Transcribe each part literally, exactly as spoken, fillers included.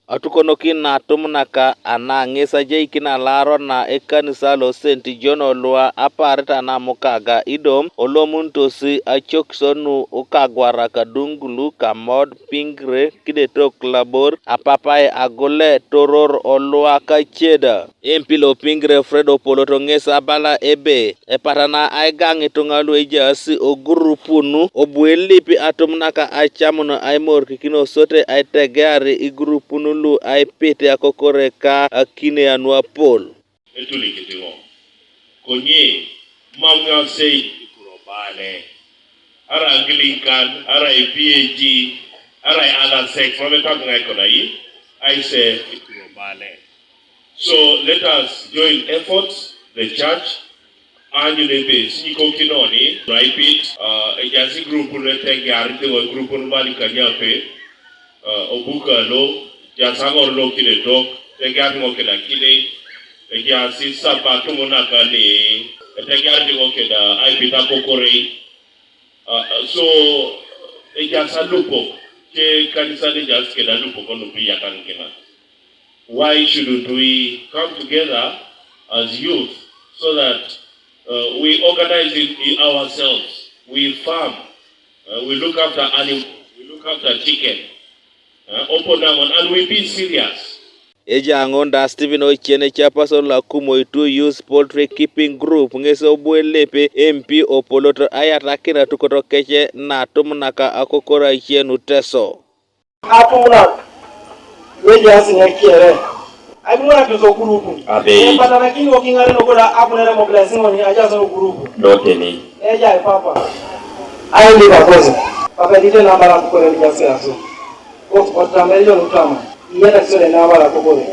Atukonokin natumunak ana ŋes ajaikin alaaro na ekanisa lo Saint John Olua apaarit anamukaga ido olomunitos acokis nu ukagwarak Dungulu Kamod Pingre kidetok Labor apapai agule toror Olua kaceda. Empil Opingre Fred Opolot ŋes abala ebe epatana aigaŋ ituŋa lu ejaas ogurupun obu elip atumunak acamun aimorikinosote aitegear igurupun lu aipit akokore ka akinea nuapol. Etulikit ŋo, konye mam ŋasei ikurobale, arai Anglican, arai P A G, arai other sects, mam etau ŋa ikonai, aise ikurobale. So let us join efforts, the church, aanyu nebe sinyikokinoni naipit, uh, ejaas igurupun etegear itiŋo igurupun bali kanyape, uh, obuka lo, ejaas aŋor lo kidetok, etegear itiŋo keda kidei, ejaas isaba atumunak ni, etegear itiŋo keda aipit akokorei. Uh, uh, so ejaas alupok, ke kanisa ne ejaas keda alupok nupi yakan kina. Why shouldn't we come together as youth so that, uh, we organize in, in ourselves, we farm, uh, we look after animals, we look after chicken, uh, open and we be serious. Ejaŋon da Stephen Ochen, chairperson lo Akumoitu Youth Poultry Keeping Group, ŋes obu elep M P Opolot ayatakin atukot kec natumunak akokor aice nu Teso. Atumunak lu ejaas ŋa kere, aibumunak Teso gurupu. Abeit. Epatanakini wok iŋaren koda apunere mobilizing oni ajaas ŋa gurupu. Loteni. Ejai papa. Ailip akosi. Papa edite nabala kukore ejaas asu. Kos otambe ejo nutama. Iyata kisole nabala kukore.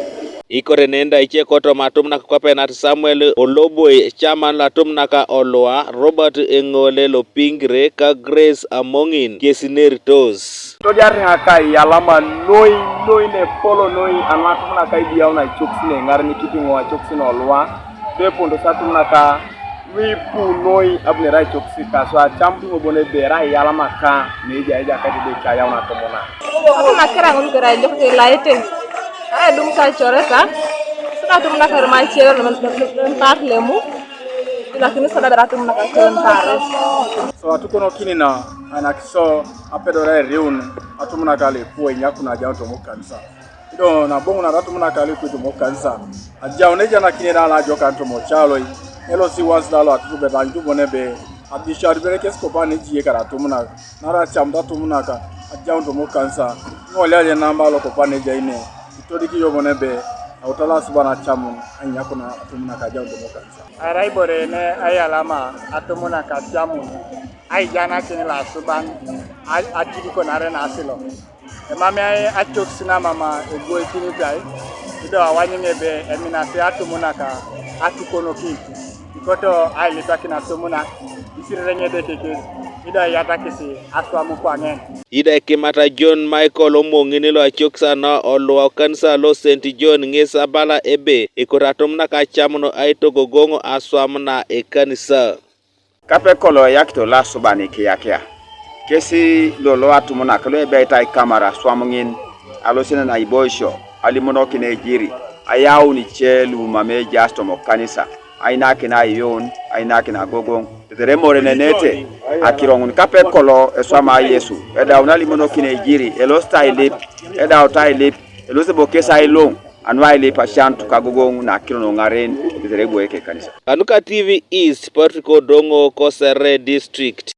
Ikore nenda ice kotoma atumunak kwape nat Samuel Oloboi, chairman lo atumunak Olua, Robert Eŋole lo Pingre, ka Grace Amoŋin, kesi neritos. Todiar ŋa ka iyalama noi, noi nepolo noi, anu atumunak aidiau naicokis neŋarenikit ŋo acokis Olua, pepontos atumunak luipu noi abunere aicokis kasu acamut ŋo bon ebe erai iyalama ka neja ejakait ebe kayaun atumunak. Atumunak kere ŋun kere ejok ilaete, arai edum sa icoreta, sika atumunak erima icer ntar lemu, lakini sada bera atumunak icer ntar. So atukonokini na anakiso apedore eriun atumunak alipu enyakuna ajaun tomo kanisa. Ido nabo ŋun aratumunak alipu tomo kanisa. Ajaun ejanakini da alajokan tomo caloi. Elosi was da lo atutubet anyutu bon ebe abishar bere kes kopa nejiye kara atumunak. Nara acamut atumunak ajaun tomo kanisa. Ŋoliaje namba lo kopa neja ine. Itodik yo bon ebe autala asuban acamun anyakuna atumunak ajaun tomo kanisa. Arai ibore ne aiyalama atumunak acamun, aijanakin lasuban a-, atirikonare nasilo. Emamei acokis namama egoikinit ai, ido awanyun ebe eminasi atumunak atukonokin, ikoto ailipakin atumunak, isirere ŋedekekes, ido iyatakis aswam kwaŋen. Ido ekimata John Michael Omoŋin lo acokis ana Olua okanisa lo Saint John ŋes abala ebe ekoto atumunak acamun aitogogoŋ aswam na ekanisa. Kape kolo eyakito lasuban ikiyakia, kesi lolo atumunak lu ebeitai kamar aswam ŋin, alosenen aiboisio, alimonokin ejiri, ayaun ice lu mam ejaas tomo kanisa, ainakin aiyuun, ainakin agogoŋ, tetere emorenenete akiro ŋun. Kape kolo eswama Yesu, edaun alimonokin ejiri, elosit ailip, edaut ailip, elosit bo kes ailoŋ, anu ailip acan tukagogoŋ nakiro nuŋaren, tetere ebuoyek ekanisa. Kanuka T V East, Patrick Odoŋo, Kosere District.